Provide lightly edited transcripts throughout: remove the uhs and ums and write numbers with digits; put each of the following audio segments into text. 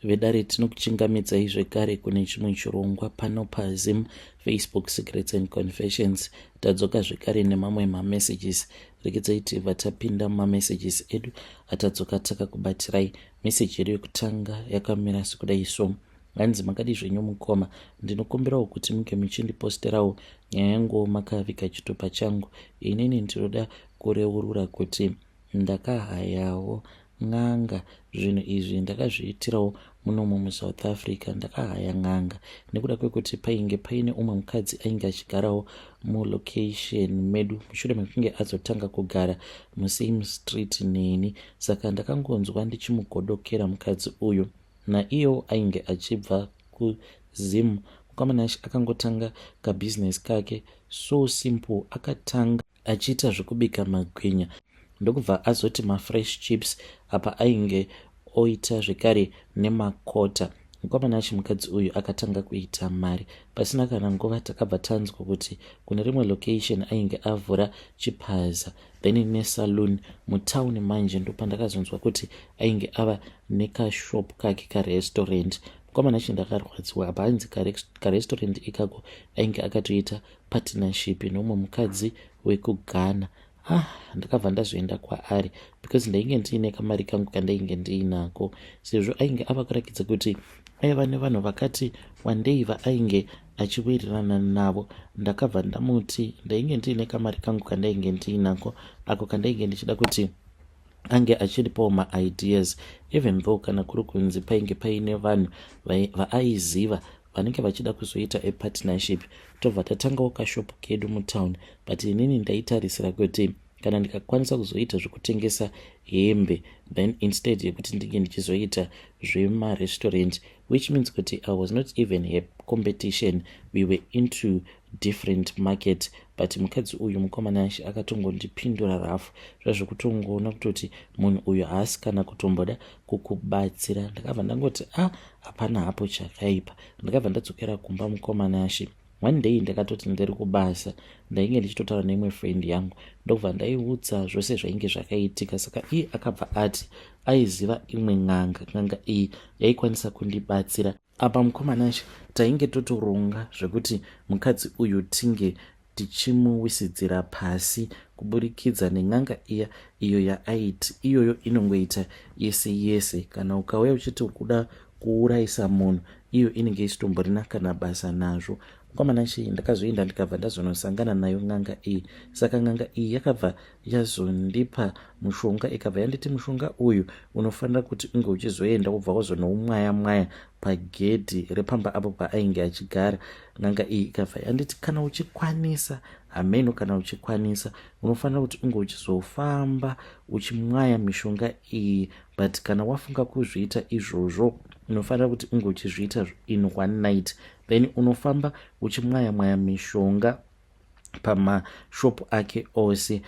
Vedare, tinokuchingamidzai zvekare kune chimwe chirongwa pano paZim Facebook Secrets and Confessions. Tadzoka zvekare nemamwe mamessages. Regedzai tibva tapinda mumamessages edu atadzoka takakubatirai. Meseji yedu yekutanga yakamira sekudai so. Hanzi, "Makadi zvenyu mukoma? Ndinokumbirawo kuti munge muchindiposterawo nyaya yangu makaviga chitupa changu. Inini ndinoda kureurura kuti ndakahayawo n'anga. Zvinhu izvi ndakazviitirawo munomu muSouth Africa. Ndakahaya n'anga nekuda kwekuti painge paine umwe mukadzi ainge achigarawo mulocation medu mushure mekunge azotanga kugara musame street neni. Saka ndakangonzwa ndichimugodokera mukadzi uyu, naiyewo ainge achibva kuZim. Mukwamanashi akangotanga kabhizinesi kake so simple. Akatanga achiita zvekubika magwinya, ndokubva azoti mafresh chips. Apa ainge oita zvekare nemakota. Mukwamanashi, mukadzi uyu akatanga kuita mari. Pasina kana nguva takabva tanzwa kuti kune rimwe location ainge avhura chipaza, then nesaloon mutauni. Manje ndopandakazonzwa kuti ainge ava nekashop kake karestaurant. Mukwamanashi, ndakarwadziwa. Apa hanzi karestaurant ikako ainge akatoita partnership nomumwe mukadzi wekuGhana. Ah, ndakabva ndazoenda kwaari because ndainge ndiine kamari kangu kandainge ndiinako, sezvo ainge ava kurakidza kuti aiva nevanhu vakati wandei vaainge achiwirirana navo. Ndakabva ndamuti ndainge ndiine kamari kangu kandainge ndiinako ako kandainge ndichida kuti ange achiripawo maideas, even though kana kuri kunzi painge paine vanhu vaaiziva vanenge vachida kuzoita apartnership, tobva tatangawo kashopu kedu mutown. But inini ndaitarisira kuti kana ndikakwanisa kuzoita zvekutengesa hembe, then instead yekuti ndinge ndichizoita zvemarestaurant, which means kuti I was not even a competition, we were into different market. But mukadzi uyu, mukomanashi, akatongondipindura rafu zvazvokutongoona kutoti munhu uyu haasi kana kutomboda kukubatsira. Ndakabva ndangoti, "A ah, hapana hapo chakaipa." Ndakabva ndadzokera kumba. Mukomanashi, one day ndakatoti ndiri kubasa, ndainge ndichitotaura neimwe friend yangu, ndobva ndaiudza zvose zvainge zvakaitika. Saka iye akabva ati aiziva imwe n'anga. N'anga iyi yaikwanisa kundibatsira. Apa mukomanashi, tainge totoronga zvekuti mukadzi uyu tinge tichimuwisidzira pasi kuburikidza nen'anga iya, iyo yaaiti iyoyo inongoita yese yese. Kana ukauya uchiti uri kuda kuurayisa munhu, iyo inenge isitomborina kana basa nazvo. Mukomanashi, ndakazoenda, ndikabva ndazonosangana nayo n'anga iyi. Saka n'anga iyi yakabva yazondipa mushonga, ikabva yanditi mushonga uyu unofanira kuti unge uchizoenda wobva wazonoumwaya mwaya pagedhi repamba apo paainge achigara. N'anga iyi ikabva yanditi kana uchikwanisa, hameno, kana uchikwanisa, unofanira kuti unge uchizofamba uchimwaya mishonga iyi, but kana wafunga kuzviita izvozvo, unofanira kuti unge uchizviita in one night, then unofamba uchimwaya mwaya mishonga pamashopu ake ose.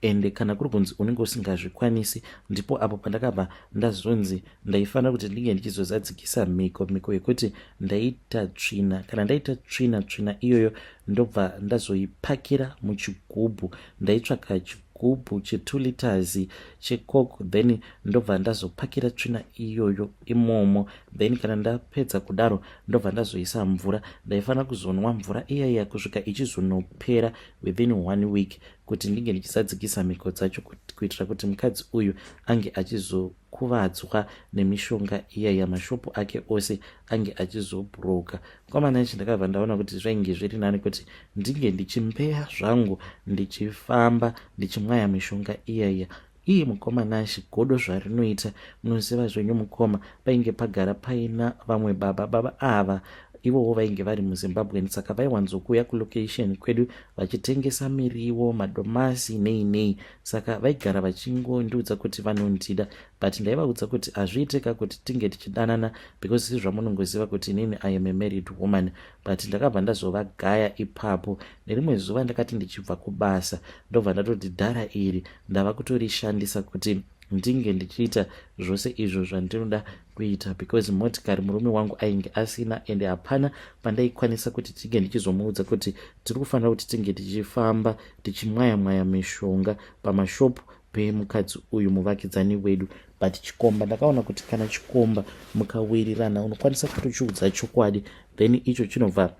Ende kana kuri kunzi unenge usingazvikwanisi, ndipo apo pandakabva ndazonzi ndaifanira kuti ndinge ndichizozadzikisa mhiko, mhiko yekuti ndaita tsvina. Kana ndaita tsvina, tsvina iyoyo ndobva ndazoipakira muchigubhu. Ndaitsvaka chigubhu che2 liters cheCoke, then ndobva ndazopakira tsvina iyoyo imomo. Then kana ndapedza kudaro, ndobva ndazoisa mvura. Ndaifanira kuzonwa mvura iyaiya kusvika ichizonopera within one week, kuti ndinge ndichizadzikisa mhiko dzacho, kuitira kuti mukadzi uyu ange achizokuvadzwa nemishonga iyaiya, mashopu ake ose ange achizobhuroka. Kwamanachi, ndakabva ndaona kuti zvainge zviri nani kuti ndinge ndichimbeya zvangu, ndichifamba ndichimwaya mishonga iyaiya. Iye mukomanashi, godo zvarinoita, munoziva zvenyu mukoma, painge pagara paina vamwe baba. Baba ava ivowo vainge vari muZimbabwe, saka vaiwanzokuuya kulocation kwedu vachitengesa miriwo, madomasi, nei nei. Saka vaigara vachingondiudza kuti vanondida, but ndaivaudza kuti hazviitika kuti tinge tichidanana because sezvamunongoziva kuti inini I am a married woman. But ndakabva ndazovagaya ipapo. Nerimwe zuva ndakati ndichibva kubasa, ndobva ndatoti dhara iri ndava kutorishandisa kuti ndinge ndichiita zvose izvo zvandinoda kuita, because motikari murume wangu ainge asina, ende hapana pandaikwanisa kuti tinge ndichizomuudza kuti tiri kufanira kuti tinge tichifamba tichimwaya mwaya mishonga pamashopu. pemukadzi uyu muvakidzani wedu. But chikomba, ndakaona kuti kana chikomba mukawirirana, unokwanisa kutochiudza chokwadi, then icho chinobva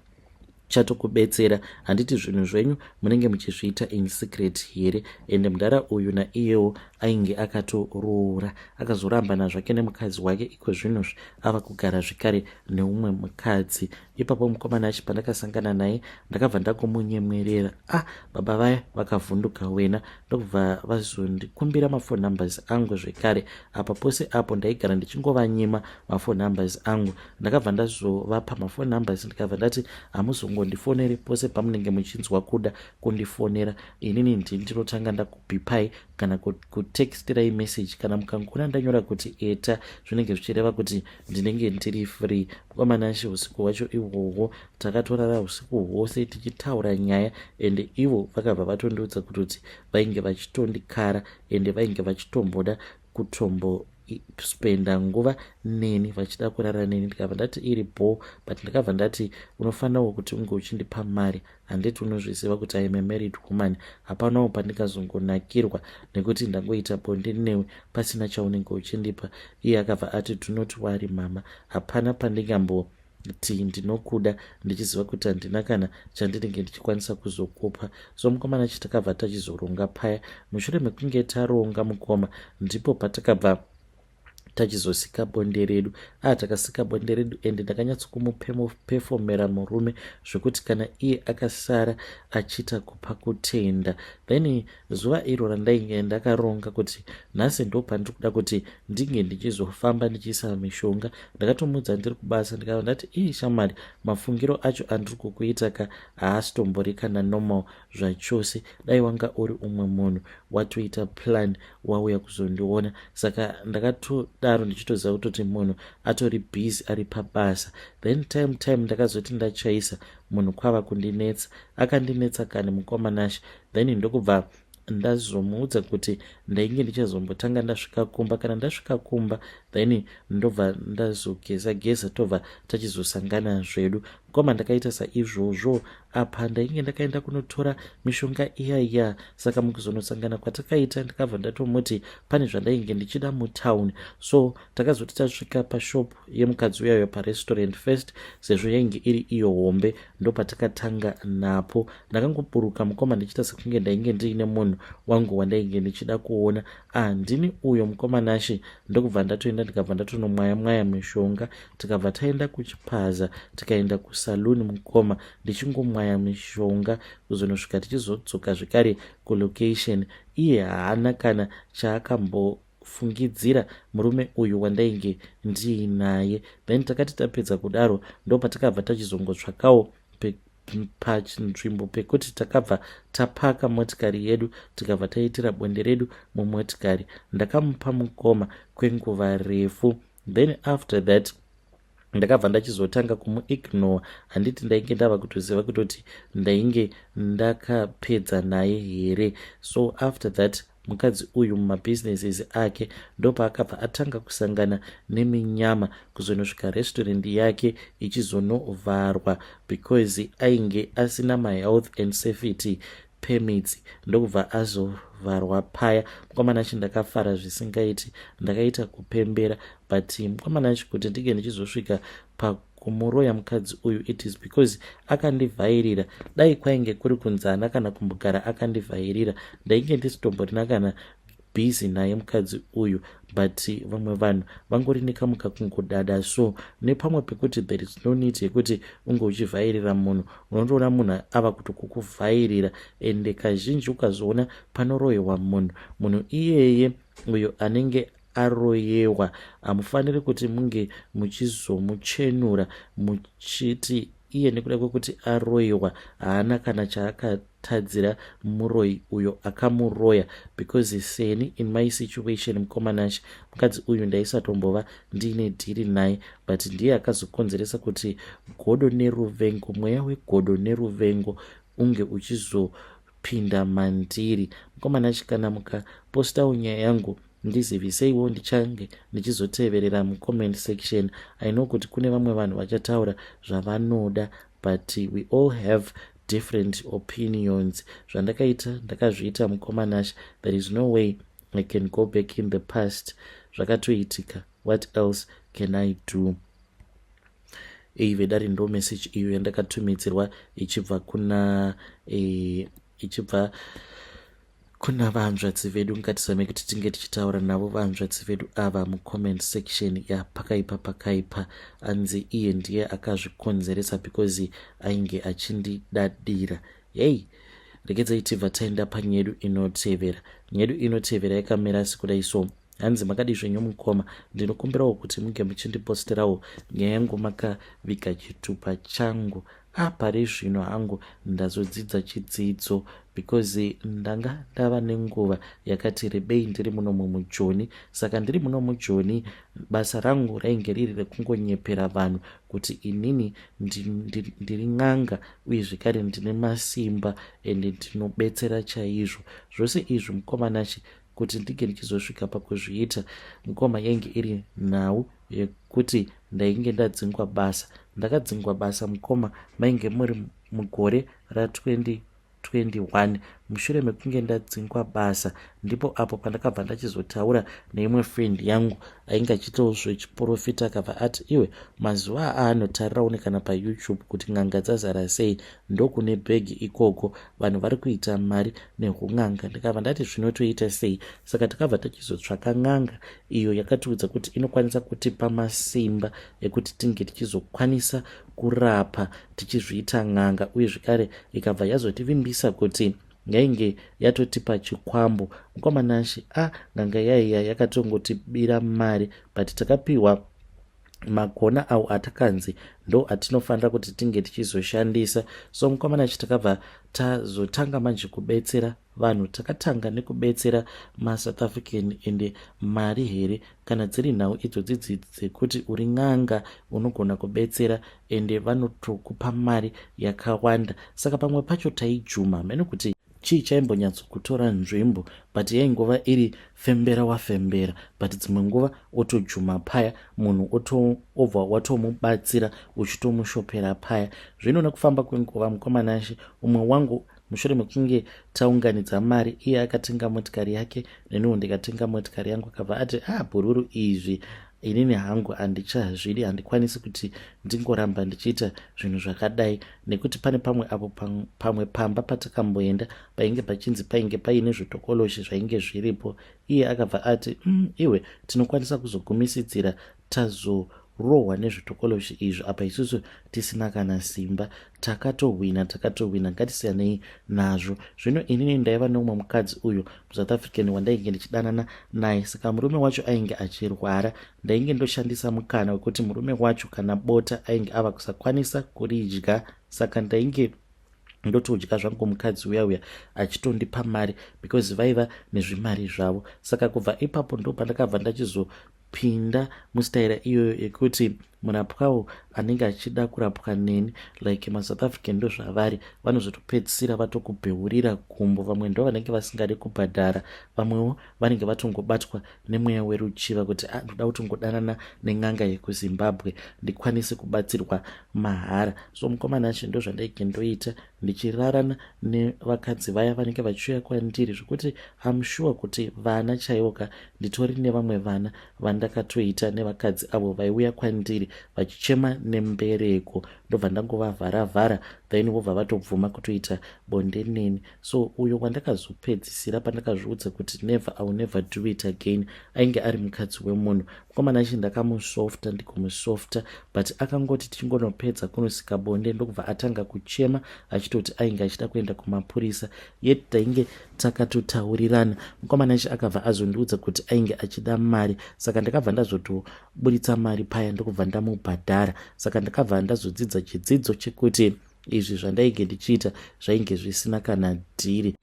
chatokubetsera. Handiti zvinhu zvenyu munenge muchizviita in secret here? Ende mudhara uyu naiyewo ainge akatoroora, akazorambana zvake nemukadzi wake. Iko zvinozvi ava kugara zvekare neumwe mukadzi. Ipapo mukomana achi pandakasangana naye, ndakabva ndagomunyemwerera. Ah, baba vaya vakavhunduka wena, ndokubva vazondikumbira maphone numbers angu zvekare. Apa pose apo ndaigara ndichingovanyima maphone numbers angu. Ndakabva ndazovapa maphone numbers, ndikabva ndati, "Hamuzongondifoneri pose pamunenge muchinzwa kuda kundifonera. Inini ndini ndinotanga ndakubipai kana kutextirai message. Kana mukangoona ndanyora kuti eta, zvinenge zvichireva kuti ndinenge ndiri free." Mukomana, usiku hwacho ihwohwo takatorara usiku hwose tichitaura nyaya, ende ivo vakabva vatondiudza kutoti vainge vachitondikara, ende vainge vachitomboda kutombo spenda nguva neni, vachida kurara neni. Ndikabva ndati iri bho, but ndakabva ndati, "Unofanirawo kuti unge uchindipa mari. Handiti unozviziva kuti I'm a married woman? Hapanawo pandingazongonakirwa nekuti ndangoita bonde newe pasina chaunenge uchindipa." Iye akabva ati, "Do not worry, mama. Hapana pandingamboti ndinokuda ndichiziva kuti handina kana chandinenge ndichikwanisa kuzokupa." So mukomana chi takabva tachizoronga paya. Mushure mekunge taronga, mukoma, ndipo patakabva tachizosika bonde redu. A, takasika bonde redu, ende ndakanyatsokumupefomera murume zvekuti kana iye akasara achiita kupa kutenda. Then zuva iro randainge ndakaronga kuti nhasi ndo pandiri kuda kuti ndinge ndichizofamba ndichiisa mishonga, ndakatomudza ndiri kubasa, ndikava ndati, "Ii shamwari, mafungiro acho andiri kukuita ka haasitombori kana normal zvachose. Dai wanga uri umwe munhu, watoita plan wauya kuzondiona." Saka ndakatodaro ndichitoziva kutoti munhu atori busy, ari pabasa. Then time ndakazoti ndachaisa, munhu kwava kundinetsa. Akandinetsa kani, mukomanashe. Then ndokubva ndazomuudza kuti ndainge ndichazombotanga ndasvika kumba. Kana ndasvika kumba, then ndobva ndazogeza geza, tobva tachizosangana zvedu. Mukoma, ndakaita saizvozvo. Apa ndainge ndakaenda kunotora mishonga iyaiya. Saka mukuzonosangana kwatakaita, ndakabva ndatomuti pane zvandainge ndichida mutauni. So takazoti tasvika pashop yemukadzi uyayo, parestaurant first, sezvo yainge iri iyo hombe, ndopatakatanga napo. Ndakangoburuka, mukoma, ndichiita sekunge ndainge ndiine munhu wangu wandainge ndichida kuona. Ah, ndini uyo, mukoma Nashe. Ndokubva ndatoenda, ndikabva ndatonomwaya mwaya mishonga. Tikabva taenda kuchipaza, tikaenda kusaluni, mukoma, ndichingomwaya mishonga kuzonosvika tichizodzoka zvekare kulocation. Iye haana kana chaakambofungidzira, murume uyu wandainge ndiinaye. Then takati tapedza kudaro, ndopatakabva tachizongotsvakawo pachinzvimbo pekuti takabva tapaka motikari yedu, tikabva taitira bonde redu mumotikari. Ndakamupa, mukoma, kwenguva refu. Then after that ndakabva ndachizotanga kumuignore. Handiti ndainge ndava kutoziva kutoti ndainge ndakapedza naye here? So after that, mukadzi uyu mumabhizinesis ake ndopaakabva atanga kusangana neminyama, kuzonosvika restaurant yake ichizonovharwa because ainge asina mahealth and safety permits, ndokubva azovharwa paya. Mukomana achi ndakafara zvisingaiti, ndakaita kupembera. But mukomana achi, kuti ndinge ndichizosvika pakumuroya mukadzi uyu, it is because akandivhairira. Dai kwainge kuri kunzana kana kumbogara akandivhairira, ndainge ndisitomborina kana busy naye mukadzi uyu. But vamwe vanhu vangori nekamuka kungodada. So nepamwe pekuti there is no need yekuti unge uchivhairira munhu. Unotoona munhu ava kutokukuvhairira. Ende kazhinji ukazoona panoroyewa munhu, munhu iyeye uyo anenge aroyewa, hamufaniri kuti munge muchizomuchenura muchiti iye nekuda kwekuti aroyiwa haana kana chaakatadzira muroyi uyo akamuroya. Because seni, in my situation, mukomanashi, mukadzi uyu ndaisatombova ndiine dhiri naye, but ndiye akazokonzeresa kuti godo neruvengo, mweya wegodo neruvengo unge uchizopinda mandiri. Mukomanashi, kana mukapostawo nyaya yangu, ndiziviseiwo, ndichange ndichizoteverera mucomment section. I know kuti kune vamwe vanhu vachataura zvavanoda, but we all have different opinions. Zvandakaita ndakazviita, mukomanash. There is no way. I can go back in the past. Zvakatoitika, what else can I do? Iyi vedare ndo message iyo yandakatumidzirwa ichibva kuna e, ichibva kuna vanzvadzi vedu. Ngatizame kuti tinge tichitaura navo vanzvadzi vedu ava mucomment section. Yapakaipa, pakaipa. Anzi iye ndiye akazvikonzeresa because ainge achindidadira. Hei, regedzai tibva taenda panyedu inotevera. Nyedu inotevera yakamira sekudai so. Hanzi, "Makadi zvenyu mukoma? Ndinokumbirawo kuti munge muchindiposterawo nyaya yangu makaviga chitupa changu. Apari zvino hangu ndazodzidza chidzidzo because ndanga ndava nenguva yakati rebei ndiri muno mumujoni. Saka ndiri muno mujoni, basa rangu rainge riri rekungonyepera vanhu kuti inini ndiri n'anga uye zvekare ndine masimba ende ndinobetsera chaizvo. Zvose izvi, mukomanachi, kuti ndinge ndichizosvika pakuzviita, mukoma, yainge iri nhau yekuti ndainge ndadzingwa basa. Ndakadzingwa basa, mukoma, mainge muri mugore ra2021. Mushure mekunge ndadzingwa basa, ndipo apo pandakabva ndachizotaura neimwe friend yangu ainge achiitawo zvechiprofita. Akabva ati, 'Iwe, mazuva aanotarira une kana paYouTube kuti n'anga dzazara sei, ndokune bhegi ikoko, vanhu vari kuita mari neun'anga.' Ndikabva ndati, 'Zvinotoita sei?' Saka takabva tachizotsvaka n'anga iyo yakatiudza kuti inokwanisa kutipa masimba ekuti tinge tichizokwanisa kurapa tichizviita n'anga, uye zvekare ikabva yazotivimbisa kuti yainge yatotipa chikwambo. Mukomanashi, a n'anga yaiya yakatongotibira mari, but takapiwa makona awo atakanzi ndo atinofanira kuti tinge tichizoshandisa. So mukomanashi, takabva tazotanga manje kubetsera vanhu. Takatanga nekubetsera maSouth African, ende mari here, kana dziri nhau idzodzi dzekuti uri n'anga unogona kubetsera, ende vanotokupa mari yakawanda. Saka pamwe pacho taijuma mene kuti chii chaimbonyatsokutora nzvimbo, but yaingova iri fembera wafembera, but dzimwe nguva otojuma paya, munhu obva watomubatsira uchitomushopera paya. Zvino nekufamba kwenguva, mukomanashe, umwe wangu, mushure mekunge taunganidza mari, iye akatenga motikari yake, neniwo ndikatenga motikari yangu. Akabva ati, 'Ah, bhururu, izvi inini hangu handichazvidi. Handikwanisi kuti ndingoramba ndichiita zvinhu zvakadai, nekuti pane pamwe apo pamwe pamba patakamboenda painge pachinzi painge paine zvitokoloshi zvainge zviripo.' Iye akabva ati, iwe, tinokwanisa kuzogumisidzira tazorohwa nezvitokoloshi izvo, apa isusu tisina kana simba. Takatohwina, takatohwina, ngatisiyanei nazvo.' Zvino inini ndaiva neumwe mukadzi uyu muSouth African wandainge ndichidanana naye. Saka murume wacho ainge achirwara. Ndainge ndoshandisa mukana wekuti murume wacho kana bota ainge ava kusakwanisa kuridya, saka ndainge ndotodya zvangu, mukadzi uya uya achitondipa mari because vaiva nezvimari zvavo. Saka kubva ipapo ndo pandakabva ndachizopinda mustaira iyoyo yekuti murapwawo anenge achida kurapwa neni, like maSouth African ndo zvavari, vanozotopedzisira vatokubheurira gumbo. Vamwe ndo vanenge vasingadi kubhadhara, vamwewo vanenge vatongobatwa nemweya weruchiva kuti, ah, ndoda kutongodanana nen'anga yekuZimbabwe ndikwanise kubatsirwa mahara. So mukomana acho, ndo zvandaige ndoita, ndichirarana nevakadzi vaya vanenge vachiuya kwandiri, zvekuti am sure kuti vana chaivoka, nditori nevamwe vana vandakatoita nevakadzi avo vaiuya kwandiri vachichema nembereko. Ndobva ndangovavhara-vhara, then vobva vatobvuma kutoita bonde neni. So uyo wandakazopedzisira pandakazviudza kuti never, I will never do it again, ainge ari mukadzi wemunhu. Mukomana achi, ndakamusofta, ndikumusofta, but akangoti tichingonopedza kunosika bonde, ndokubva atanga kuchema achitoti ainge achida kuenda kumapurisa, yet tainge takatotaurirana. Mukomana achi akabva azondiudza kuti ainge achida mari, saka ndakabva ndazotoburitsa mari paya, ndokubva ndamubhadhara. Saka ndakabva ndazodzidza chidzidzo chekuti izvi zvandainge ndichiita zvainge zvisina kana dhiri.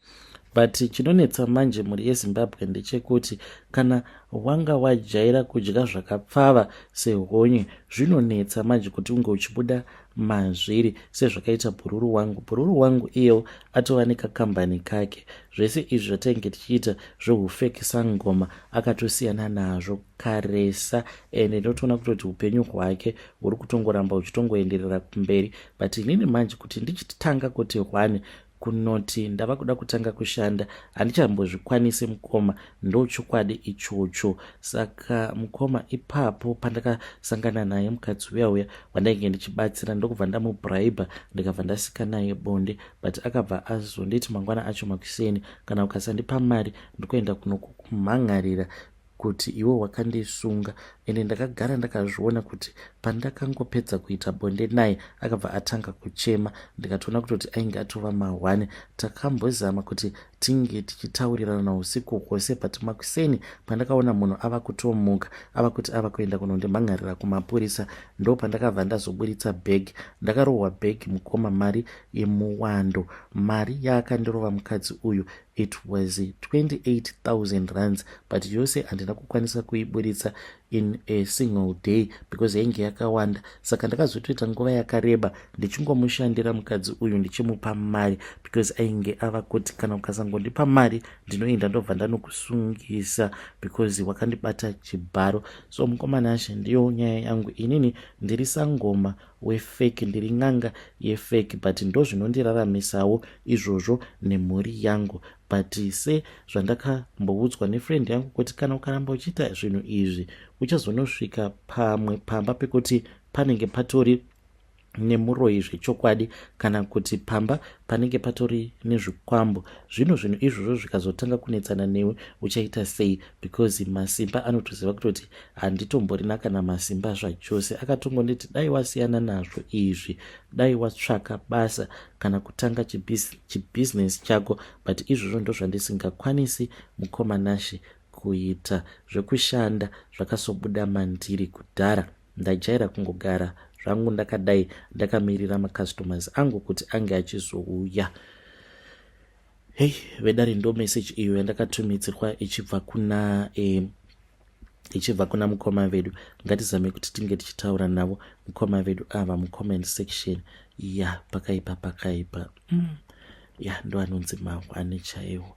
But chinonetsa manje, mhuri yeZimbabwe, ndechekuti kana wanga wajaira kudya zvakapfava sehonye, zvinonetsa manje kuti unge uchibuda mazviri sezvakaita bhururu wangu. Bhururu wangu iyewo atova nekakambani kake. Zvese izvi zvatainge tichiita zveufeki sangoma akatosiyana nazvo karesa, ende ndotoona kutoti upenyu hwake huri kutongoramba huchitongoenderera kumberi. But inini manje kuti ndichitanga kuti hwane Kunoti ndava kuda kutanga kushanda handichambozvikwanisi mukoma, ndochokwadi ichocho. Saka mukoma, ipapo pandakasangana naye mukadzi uya uya wandainge ndichibatsira, ndokubva ndamubraiba, ndikabva ndasika naye bonde, but akabva azonditi mangwana acho makuseni, kana ukasandipa mari ndikuenda kunokumhan'arira kuti iwe wakandisunga. Ende ndakagara ndakazviona kuti pandakangopedza kuita bonde naye akabva atanga kuchema, ndikatoona kutoti ainge atova mahwane. Takambozama kuti tinge tichitaurirana usiku hwose, but makuseni pandakaona munhu ava kutomuka, ava kuti ava kuenda kunondimhan'arira kumapurisa, ndo pandakabva ndazoburitsa bhegi. Ndakarohwa bhegi mukoma, mari yemuwando. Mari yaakandirova mukadzi uyu, it was 28,000 rands, but yose handina kukwanisa kuiburitsa in a single day because yainge yakawanda. Saka ndakazotoita nguva yakareba ndichingomushandira mukadzi uyu, ndichimupa mari, because ainge ava kuti kana ukasangondipa mari ndinoenda ndobva ndanokusungisa because wakandibata chibharo. So mukoma Nashe, ndiyo nyaya yangu. Inini ndiri sangoma wefake, ndiri n'anga yefake, but ndo zvinondiraramisawo izvozvo nemhuri yangu. But sezvandakamboudzwa nefriend yangu kuti kana ukaramba uchiita zvinhu izvi uchazonosvika pamwe pamba pekuti panenge patori nemuroyi zvechokwadi, kana kuti pamba panenge patori nezvikwambo. Zvino zvinhu izvozvo zvikazotanga kunetsana newe uchaita sei? Because masimba anotoziva kutoti handitomborina kana masimba zvachose. Akatongonditi dai wasiyana nazvo izvi, dai watsvaka basa kana kutanga chibhizinesi chako, but izvozvo ndo zvandisingakwanisi, mukoma Nashe, kuita. Zvekushanda zvakasobuda mandiri kudhara. Ndajaira kungogara zvangu ndakadai, ndakamirira macustomers angu kuti ange achizouya. Hei vedare, ndo message iyo yandakatumidzirwa ichibva kuna mukoma vedu. Ngatizame kuti tinge tichitaura navo mukoma vedu ava mucomment section. Ya, pakaipa, pakaipa. Ya, ndo anonzi mahwani chaiwo.